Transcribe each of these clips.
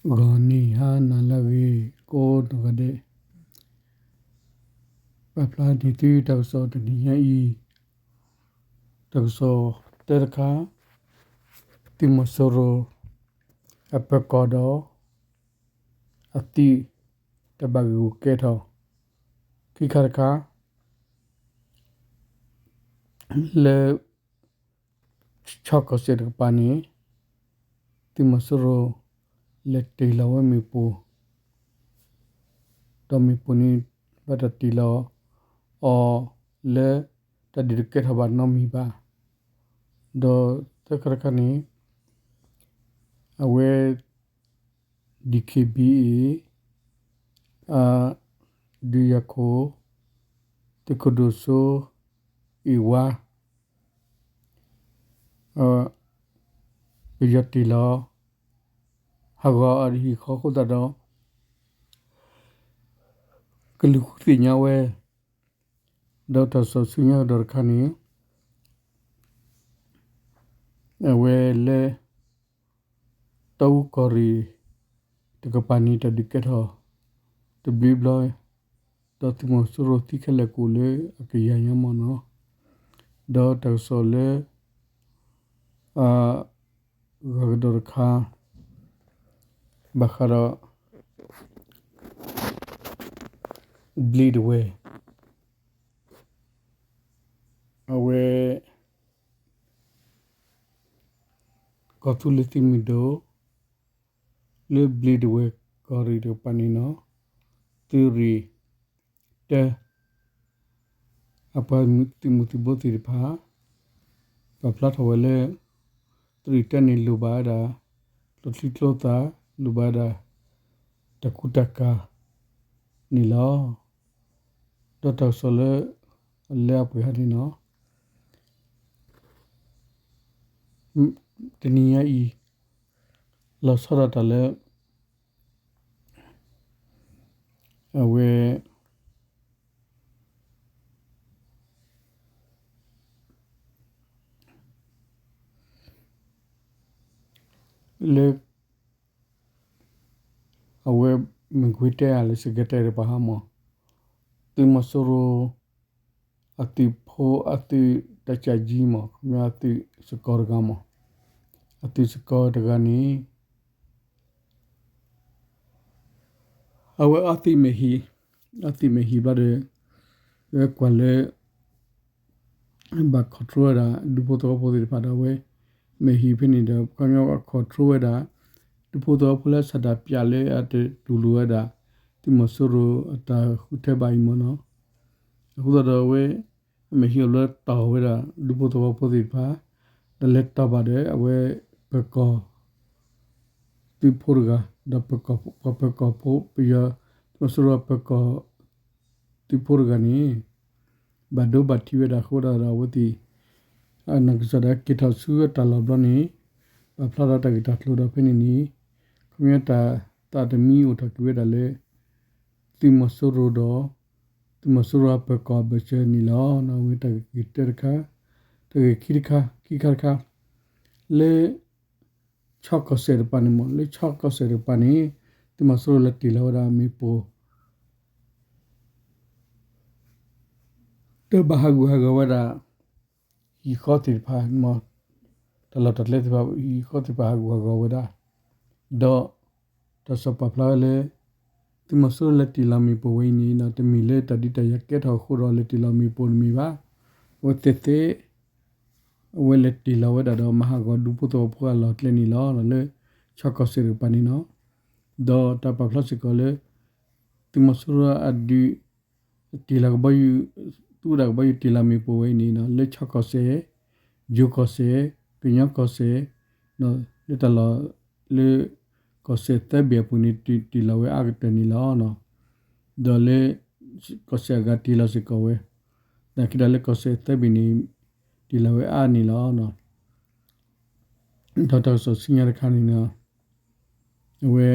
ဂီၤနံၤဟါနၤလၢအဂ့ၤ ကိးနီၢ်ဂၤဒဲး, ပာ်ဖျါန့ၢ်သုတၢ်ကစီၣ်တနံၤညါအံၤ, တၢ်ကစီၣ်တၢတခါ, သုးမီၤစိရိၤ အပၢၤကီၢ်ဒီး အသုး တၢ်ဘၣ်ဂ့ၢ်ဂူၢ်ကဲထီၣ်, ခံခါတခါ လၢ ဆီကီၢ်စဲၣ်တကပၤန့ၣ် သုးမီၤစိရိၤ လဲၤတ့ၢ်လီၤဝဲမ့ၣ်ပိၢ်, ဒီးမ့ၣ်ပိၢ်န့ၣ် ဘၣ်တၢ်တ့ၢ်လီၤအီၤလၢ တၢ်ဒုးတကဲထီၣ်ဘၣ်နီတမံၤဘၣ်. ဒီးသၢခါတခါန့ၣ် အဝဲ DKBA အ ဒုးယၤခိၣ် သုးခိၣ်ဒိၣ်စိ အ့ၣ်ဝါ ပယီၤတ့ၢ်လီၤ ဟးဂီၤအီၤဒီးဟံၣ်ဃီအဃိသတးဒီး ကလုာ်ဃုသ့ၣ်ညါဝဲ, ဒီးတၢ်ကစီၣ်ဆူညါကဒီးတခါန့ၣ် အဝဲလၢ တီအူကီၢ်ရ့ၣ်တကပၤန့ၣ် တၢ်ဒုးကဲထီၣ်တဘျုးဘျီ, ဒီးသုးမီၤစိရိၤသံခဲလၢာ်ကအိၣ်လၢအကယၤညါမ့ၢ်နီၤ, ဒီးတၢ်ကစီၣ်လၢ အဂၤကဒီးတခါ ဘၣ်ဃးဒီး ဘျံးဒဝဲၢ် အဝဲ ကီၢ်သူလ့ၤသုးမုၢ်ဒိၣ် လၢဘျံးဒဝဲၢ်ကီၢ်ရ့ၣ်တကပၤန့ၣ်နီၤ, သုးရ့ၣ်တၢ အပှၤသုးမုၢ်သံၣ်ဘိသ့ၣ်တဖၣ် ပာ်ဖျါထီၣ်ဝဲလၢ သုးရ့ၣ်တၢန့ၣ်လိၣ်ဘၣ်ဝဲဒၣ် ကျိချံကျိသၣ် လိၣ်ဘၣ်ဝဲဒၣ် တၢ်ကူတၢ်ကၤန့ၣ်လီၤ. ဒီးတၢ်ကစီၣ်လၢ အလၢအပှဲၤဟါန့ၣ်နီၤ တနံၤညါအံၤ လီၤဆီဒၣ်တၢ်လၢ အဝဲ လၢ အဝဲမ့ၢ်ကွ့တဲအလၢစကဲတဲတပၤဟါမး, သုးမီၤစိရိၤ အသုးဖိအသုးတၢ်ကၠးကၠံမး ခီပညီအသုးစကီၤတဂၤမး, အသုးစကီၤတဂၤန့ၣ် အဝဲအသုးမဲာ်ဟံၣ်, အသုးမဲာ်ဟံၣ်ဘျီဒီး ဝဲကွၢ်လၢ ဘၣ် control ဝဲဒၣ် ဒူဖိသဝီဖိသ့ၣ်တဖၣ်ဒီးအဝဲ မဲာ်ဟံၣ်ဖဲန့ၣ်ဒီး ခီပညီ control ဝဲဒၣ် ဒူဖိသဝီဖိလၢအဆန္ဒပြလၢအတတူၢ်လိာ်ဝဲဒၣ် သုးမီၤစိရိၤအတၢ်ဃုထၢဘၣ်အံၤမ့ၢ်နီၤ, အဃိသတးဒီးအဝဲ အမဲာ်ဟံၣ်အဘျီတီၢ်ဝဲဒၣ် ဒူဖိသဝီဖိသ့ၣ်တဖၣ် ဒီးလဲၤတီၢ်ဘၣ်ဒီး အဝဲ ပၢၤကီၢ် သုးဖိတဂၤ ဒီးပၢၤကီၢ် ပှၤပၢၤကီၢ်ဖိ ပယီၤ သုးမီၤစိရိၤပၢၤကီၢ် သုးဖိတဂၤန့ၣ် ဘၣ်ဒိဘၣ်ထံးဝဲဒၣ်အဃိဒီး အဝဲသ့ၣ် အနီၢ်ကစၢ်ဒၣ်က့ၤထီၣ်ဆူအတၢ်လီၢ်ဘျီန့ၣ် ပာ်ဖျါဒီးတၢ်ဂ့ၢ်တၢ်ကျိၤဒီးဖဲန့ၣ်န့ၣ် ခီပညီတၢ်သးတမံအိၣ်ထီၣ်က့ၤဝဲဒၣ်လၢ သုးမီၤစိရိၤဒီး သုးမီၤစိရိၤအပၢၤကီၢ်အဘၢၣ်စၢၤန့ၣ်လီၤ. အဝဲတၢ်ဂ့ၢ်တၢတခါ, တၢ်ဂ့ၢ်ခံတခါ ခံခါတခါ လၢ ဆီကီၢ်စဲၣ်တကပၤန့ၣ်မ့ၢ် လၢဆီကီၢ်စဲၣ်တကပၤန့ၣ် သုးမီၤစိရိၤလဲၤတ့ၢ်လီၤဝဲဒၣ်မ့ၣ်ပိၢ် တၢ်ဘၣ်ဟးဂူာ်ဟးဂီၤဝဲဒၣ် ဟံၣ်ဃီသ့ၣ်တဖၣ် တၢ်လီၢ်တၢ်ကျဲသ့ၣ်တဖၣ် ဟံၣ်ဃီသ့ၣ်တဖၣ်ဟးဂူာ်ဟးဂီၤဝဲဒၣ် ဒီး တၢ်ကစီၣ်ပာ်ဖျါဝဲလၢ သုးမီၤစိရိၤလဲၤတ့ၢ်လီၤမ့ၣ်ပိၢ်ဝဲအံၤန့ၣ် တမ့ၢ်လၢတၢ်ဒုးတၢ်ယၤကဲထီၣ်အဃိဒီးလဲၤတ့ၢ်လီၤမ့ၣ်ပိၢ်တမ့ၢ်ဘၣ်. အဝဲသ့ၣ်သ့ၣ် အဝဲလဲၤတ့ၢ်လီၤဝဲဒၣ်ဒီးမၤဟးဂီၤဒူဖိသဝီဖိအလီၢ်အကျဲန့ၣ်လီၤ. လၢဆီကီၢ်စဲၣ်တကပၤန့ၣ်လီၤ. ဒီးတၢ်ပာ်ဖျါစ့ၢ်ကီးလၢ သုးမီၤစိရိၤအဒုး တ့ၢ်လီၤကဘီယူၤ သူဝဲဒၣ်ကဘီယူၤတ့ၢ်လီၤမ့ၣ်ပိၢ်ဝဲအံၤန့ၣ် လၢဆီကီၢ်စဲၣ်, ယိၤကီၢ်စဲၣ်, ကညီကီၢ်စဲၣ်, လၢတၢ်လီၢ်လၢ ကီၢ်စဲၣ်သၢဘ့ၣ်အပူၤန့ၣ် တ့ၢ်လီၤဝဲအါကတၢၢ်န့ၣ်လီၤ. ဒီးလၢ ကီၢ်စဲၣ်အဂၤတ့ၢ်လီၤစ့ၢ်ကီးဝဲ, နာ်က့ဒီးလၢကီၢ်စဲၣ်သၢဘ့ၣ်န့ၣ် တ့ၢ်လီၤဝဲအါန့ၣ်လီၤ. ဒီးတၢ်ကစီၣ်ဆူညါတခါန့ၣ် အဝဲ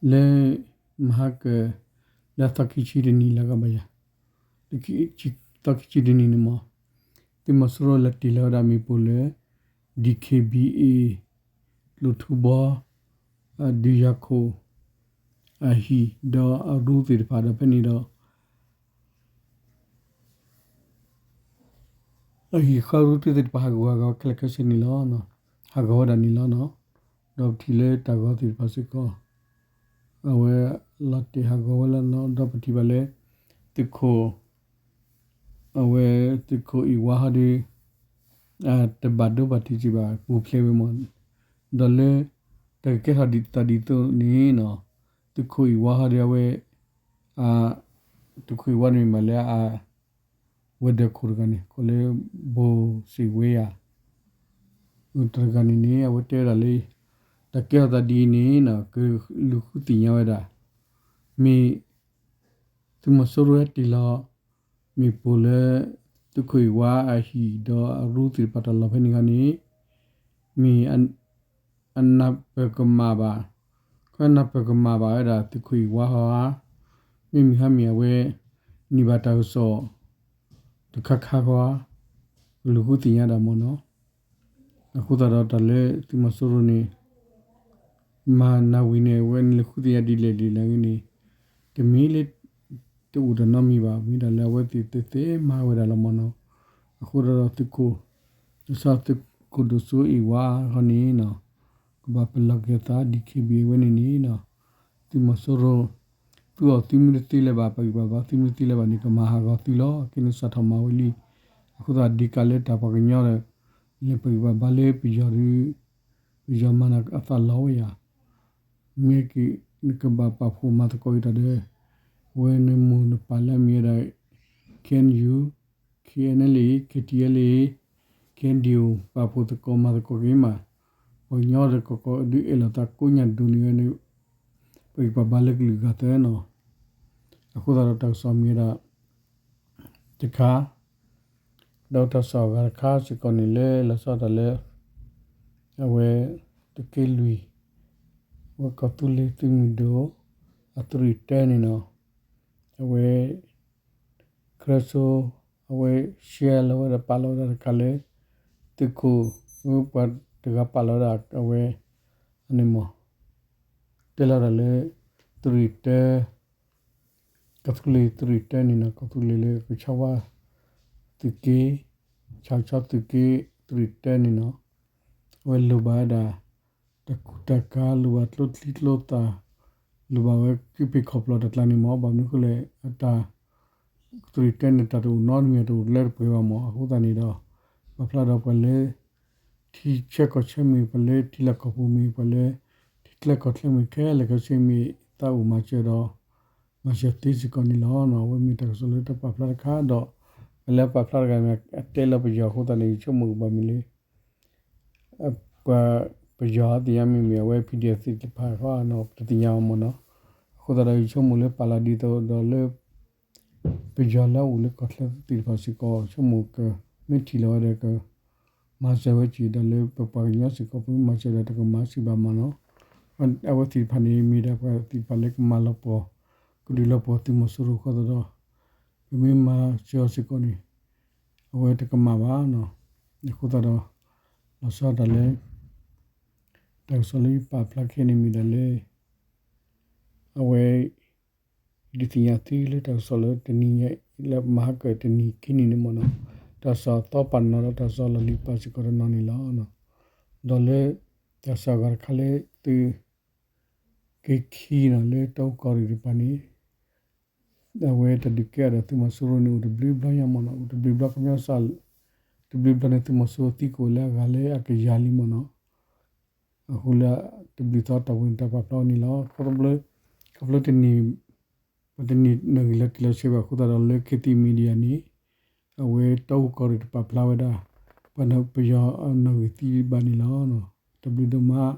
လၢ မဟါကၢၤ လၢသီခံဆံတနံၤလၢကဘၣ်ယၤ, သီခံဆံတနံၤန့ၣ်မ့ၢ် သုးမီၤစိရိၤလဲၤတ့ၢ်လီၤဝဲဒၣ်မ့ၣ်ပိၢ်လၢ DKBA ကျိၣ်ထူဘီ ဒုးယၤခိၣ် အဟံၣ်ဒီးအရူသ့ၣ်တဖၣ်ဒီးဖဲန့ၣ်ဒီး အဟံၣ်ဃီရူသ့ၣ်တဖၣ်ဟးဂူာ်ဟးဂီၤခဲလၢာ်ခဲဆ့န့ၣ်လီၤ. ဟးဂီၤဝဲဒၣ်န့ၣ်လီၤ. ဒီးပထံၣ်လၢတၢ်ဂီၤသ့ၣ်တဖၣ်စ့ၢ်ကီး အဝဲလီၤတဲာ်ဟးဂီၤဝဲလီၤ. ဒီးပထံၣ်ဘၣ်လၢ သုးခိၣ် အဝဲသုးခိၣ်အ့ၣ်ဝါဟီဒီး တဘၣ်ဒိဘၣ်ထံးက့ၤဘၣ် ပူၤဖျဲးဝဲမး, ဒီးလၢ တၢ်ကကဲထီၣ်ဒ်သိးန့ၣ်နီၤ, သုးခိၣ်အ့ၣ်ဝါဟီဒီးအဝဲ သုးခိၣ်အ့ၣ်ဝါန့ၣ်မ့ၢ်မးလၢအ ဝဲၤဒၢးခိၣ်တဂၤန့ၣ် ကိးလၢ ဘိၣ်စ့ၣ်ဝဲယၤ တဂၤန့ၣ်န့ၣ် အဝဲတဲဝဲဒၣ်လၢ တၢ်ကဲထီၣ်သးဒ်အံၤန့ၣ် ကလူၤဃုသ့ၣ်ညါဝဲဒၣ် မ့ၢ် သုးမီၤစိရိၤဟဲတ့ၢ်လီၤ မ့ၣ်ပိၢ်လၢ သုးခိၣ်အ့ၣ်ဝါအဟံၣ်ဒီးအရူသ့ၣ်တဖၣ်တၢ်လီၢ်ဖဲန့ၣ်ခီန့ၣ် မ့ၢ် အနၢ်ပၢၢ်ကမၣ်ဘၣ်, ကနၢ်ပၢၢ်ကမၣ်ဘၣ်ဝဲဒၣ်သုးခိၣ်အ့ၣ်ဝါဟီဧါ, မ့မ့ၢ်ဟါမ့ၢ်အဝဲ န့ၢ်ဘၣ်တၢ်ကစီၣ် တခါခါဃီဧါ, ကလူၤဃုသ့ၣ်ညါဒၣ်မ့ၢ်နီၤ. အဃိသတးဒီးတၢ်လၢသုးမီၤစိရိၤန့ၣ် မၤနၢ်ဝံၤန့ၣ် အဝဲန့ၣ်လၢဃုသ့ၣ်ညါဒ်လဲၣ်ဒ်လဲၣ်ဂ့ၤန့ၣ် တမ့ၢ်လၢ တအိၣ်တၢ်နီတမံၤဘၣ်, မ့ၢ်ဒၣ်လၢအဝဲသ့ၣ်သ့ၣ်မၤဝဲဒၣ်လီၤမ့ၢ်နီၤ. အဃိသတးဒီးသုးခိၣ် ကစီၣ်သုးခိၣ်ဒိၣ်စိအ့ၣ်ဝါခီန့ၣ်နီၤ ကဘၣ်ပလီၢ်က့ၤအသး DKBA ဝဲန့ၣ်န့ၣ်နီၤ သုးမီၤစိရိၤ သုးအီၣ်သုးမုၢ်တသ့လၢၤဘၣ် ပဂံၢ်ပဘါသုးမုၢ်တသ့လၢၤဘၣ်န့ၣ် ကမၤဟးဂီၤသုလီၤ. အခဲန့ၣ်စးထီၣ်မၤဝဲလံ. အဃိသတးဒ်ကးလၢတၢ်ပှၤကညီဒီး လဲၤပဂံၢ်ပဘါလၢပယီၤဒီး ပယီၤမၤနၤအသးလီၤဝဲယၤ မ့ၢ်က့ၤ နကဘၣ်ပာ်ဖှိၣ်မၤသကိးက့ၤတၢ်ဒီး အဝဲနမိၢ်နပၢ်လၢအမ့ၢ်ဝဲဒၣ် KNU, KNLA, KTLA, KNDO ပာ်ဖှိၣ်သကိးမၤသကိးက့ၤမး, ပှၤကညီတကီၢ်ကီၢ်ဒုးအဲၣ်လီၤသးကိးညါဒိၣ်န့ၢ်ဝဲန့ၣ် ပဂံၢ်ပဘါလၢကလုာ်ဂၤသၢနီၤ. အဃိသတးဒီးတၢ်ကစီၣ်မ့ၢ်ဝဲဒၣ် တခါ ဒီးတၢ်ကစီၣ်အဂၤတခါစ့ၢ်ကီးန့ၣ်လၢလီၤဆီဒၣ်တၢ်လၢ အဝဲ သုးက့လွံၢ် အဝဲကီၢ်သူလ့ၤသုးမုၢ်ဒိၣ် အသုးရ့ၣ်တၢန့ၣ်နီၤ, အဝဲ ခရၢစိ အဝဲ share လီၤဝဲဒၣ်ပာ်လီၤဝဲဒၣ်တခါလၢ သုးခိၣ် ပှၤတဂၤပာ်လီၤဝဲဒၣ်အဝဲ အန့ၣ်မး တဲလီၤဒၣ်လၢ သုးရ့ၣ်တၢ ကီၢ်သူလ့ၤသုးရ့ၣ်တၢန့ၣ်နီၤ, ကီၢ်သူလ့ၤလၢကဆီဝါသုးက့, ဆီဆီသုးက့ သုးရ့ၣ်တၢန့ၣ်နီၤ, အဝဲလိၣ်ဘၣ်ဝဲဒၣ် တၢ်ကူတၢ်ကၤ လိၣ်ဘၣ်ကျိချံကျိသၣ်, လိၣ်ဘၣ်ဝဲကုပ့ၤခီၣ်ပျီၢ်တၢ်ကျါန့ၣ်မး, ဘၣ်မနုၤဃိလဲၣ် အတၢ် သုးရ့ၣ်တၢန့ၣ် တၢ်တအိၣ်နီတမံၤ တအိၣ်လၢတပှဲၤဘၣ်မး, အဃိသတးန့ၣ်ဒီး ပာ်ဖျါဒီးပှၤလၢ ထံဆၢကီၢ်ဆၢမ့ၢ် ပှၤလၢထံလီၢ်ကီၢ်ပူၤမ့ၢ် ပှၤလၢ ထံချၢကီၢ်ချၢမ့ၢ် ခဲလၢာ်ခဲဆ့မ့ၢ် သးအိၣ်မၤစၢၤဒီး မၤစၢၤသ့စ့ၢ်ကီးန့ၣ်လီၤ. အဝဲမ့ၢ်တၢ်ကစီၣ်လၢတၢ်ပာ်ဖျါတခါဒီး ပလဲၤပာ်ဖျါတဂၤမ့ၢ် အတဲလၢပယီၤအဃိသတးန့ၣ် ယဆိကမိၣ်ကဘၣ်မ့ၢ်လၢ ပှၤ ပယီၤသ့ၣ်ညါမ့ၢ်မ့ၢ် အဝဲ PDF သ့ၣ်တဖၣ်ဃီနီၤ ပတသ့ၣ်ညါအီၤမ့ၢ်နီၤ, အဃိသတးဒီးယဆိကမိၣ်လၢပာ်လီၤဒ်သိးဒီးလၢ ပယီၤလၢအအိၣ်လၢကီၢ်ချၢသ့ၣ်တဖၣ်စ့ၢ်ကီး ဆိကမိၣ်က မ့ၢ်ထံၣ်လီၤဝဲဒီးက မၤစၢၤဝဲက့ၤဒီးလၢပပှၤကညီစ့ၢ်ကီး ပမ့ၢ်မၤစၢၤဒီးတကမၤစံးဘၣ်မးနီၤ, အဝဲသ့ၣ်တဖၣ်န့ၣ် မ့ၢ်ဒၣ်ပှၤသ့ၣ်တဖၣ်လၢကမၤလီၤပှီၢ် ကဒုးလီၤပှီၢ်သုးမီၤစိရိၤအဃိသတးဒီး ပမ့ၢ်မၤစၢၤအီၤစ့ၢ်ကီးန့ၣ် အဝဲတကမၣ်ဘၣ်နီၤ, အဃိသတးဒီး လီၤဆီဒၣ်တၢ်လၢ တၢ်ကစီၣ်လၢယပာ်ဖျါခဲန့ၣ်မ့ၢ်ဒၣ်လၢ အဝဲ ယဒုးသ့ၣ်ညါသုလၢတၢ်ကစီၣ်လၢတနံၤညါ လၢမဟါကတနံၤခံနံၤန့ၣ်မ့ၢ်နီၤ, တၢ်ကစီၣ်အသီပာ်နီၤဒီးတၢ်ကစီၣ်လီၢ်လံၤပာ်စ့ၢ်ကီးတနီၤန့ၣ်လီၤ. ဒီးလၢ တၢ်ကစီၣ်အဂၤတခါလၢသုး က့ခံနီၤ လၢတီအူကီၢ်ရ့ၣ်တဖၣ်န့ၣ် အဝဲတၢ်ဒုးကဲထီၣ်ဒီးသုးမီၤစိရိၤန့ၣ် အိၣ်တဘျုးဘျီညါမ့ၢ်နီၤ, အိၣ်တဘျုးဘျီခီပညီစး တဘျုးဘျီန့ၣ် သုးမီၤစိရိၤသံကွံာ်လၢအဂၤလၢအကယၤလံမ့ၢ်နီၤ, အဃိလၢတဘျုးသီတၢ်ဝဲန့ၣ်တၢ်ပာ်ဖျါအီၤန့ၣ်လီၤ. ခီဖျိ ခီဖျိတနံၤ ပတနံၤနီၣ်ဂံၢ်လီၤတံၢ်လီၤဆဲးဘၣ်အဃိသတးဒီးလၢ ခေတ်သစ် Media န့ၣ် အဝဲတီအူကီၢ်ရ့ၣ်တပာ်ဖျါဝဲဒၣ် ပှၤပယီၤအနီၣ်ဂံၢ်သံဘၣ်န့ၣ်လီၤ. တၢ်ဘျုးဒိၣ်မး